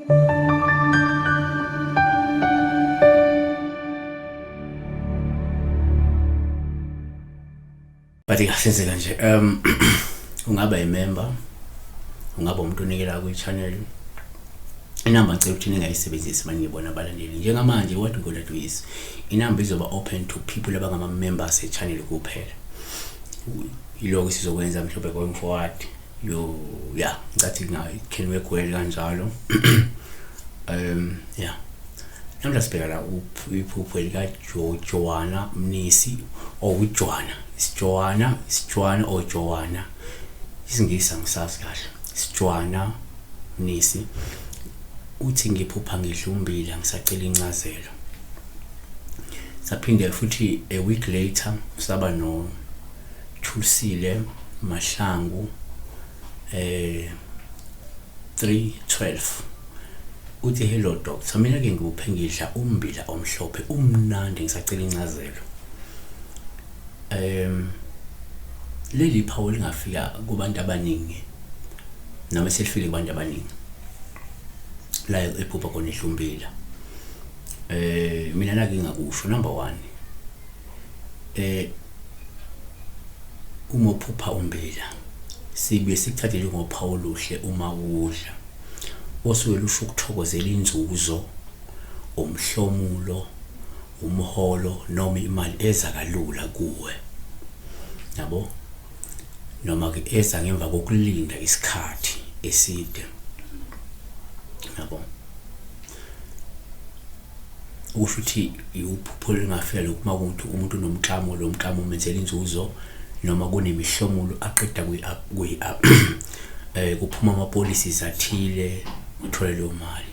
But ingasenzeka nje ungaba i-member, ungaba umuntu onikela kwi-channel. Inamba ngicela ukuthi ningayisebenzisi manje ngibona abalandeli. Njengamanje what we gonna do is inamba izoba open to people abangama-members e-channel kuphela. Yiloko sizokwenza mhlawumbe going forward. Yo yeah, ngicathi it can work well kanjalo. Yeah. Namhla sibheka la iphupho lika Joanna Mnisi or uJoanna. Isijoanna, isijoanna or Joanna. IsiNgisi angisazi kahle. Isijoanna Mnisi uthi ngiphupha ngidla umbila ngisacela incazelo. Saphinde futhi a week later saba no Thusile Mahlangu 3:12 uthi hello doctor, mina ke ngikuphe ngidla umbila omhlophe umnandi ngisacela incazelo. Leli phawu lingafika kubantu abaningi noma selifike kubantu abaningi la ephupha khona idlumbila. Mina nake ngakusho number 1, uma uphupha umbila sibuye sikuthathe njengophawu oluhle uma uwudla, osuke lusho ukuthokozela inzuzo, umhlomulo, umholo noma imali eza kalula kuwe, yabo, noma ke eza ngemva kokulinda isikhathi eside, yabo. Ukusho ukuthi iphupho lingafika lokhu uma kuwukuthi umuntu unomklamo, lo mklamo umenzela inzuzo noma kunemihlomulo aqeda kuphuma ama-policies athile uthole leyo mali,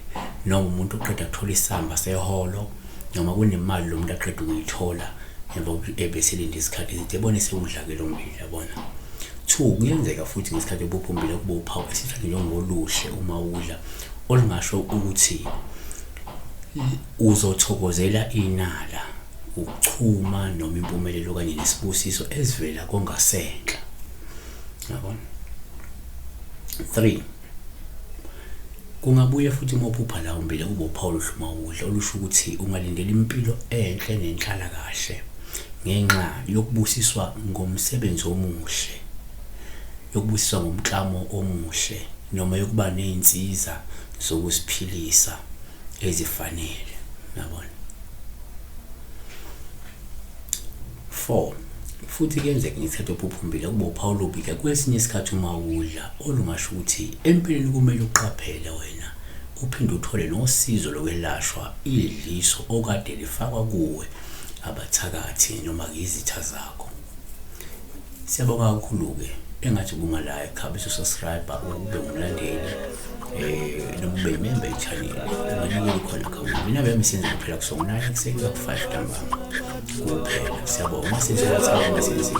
noma umuntu uqeda kuthola isamba seholo noma kunemali lo muntu aqeda ukuyithola emva kokuthi ebeselinde isikhathi eside ebone sewudla-ke lo mbila, yabona. Two, kuyenzeka futhi ngesikhathi ephupha umbila kube uphawu esithathe njengoluhle uma udla olungasho ukuthi uzothokozela inala, ukuchuma noma impumelelo kanye nesibusiso esivela kongasenhla, yabona. 3, kungabuye futhi uma uphupha lawo mbila kube uphawu oluhle uma udla olusho ukuthi ungalindela impilo enhle nenhlalakahle ngenxa yokubusiswa ngomsebenzi omuhle, yokubusiswa ngomklamo omuhle noma yokuba nezinsiza zokuziphilisa ezifanele, yabona. 4, futhi kuyenzeka ngesikhathi uphupha umbila kube uphawu olubi-ke kwesinye isikhathi uma udla olungasho ukuthi empilweni kumele uqaphele wena uphinde uthole nosizo lokwelashwa idliso okade lifakwa kuwe abathakathi noma-ke izitha zakho. Siyabonga kakhulu-ke, engathi ubunga-like bese usubscribe ube ngumlandeli noma ube yimemba ye-channel, unganikela khona khona. Mina bemi senze kuphela kusuka ngo-9 ekuseni kuya ku-5 ntambama kuphela. Siyabonga uma senze WhatsApp uma senze Jesu.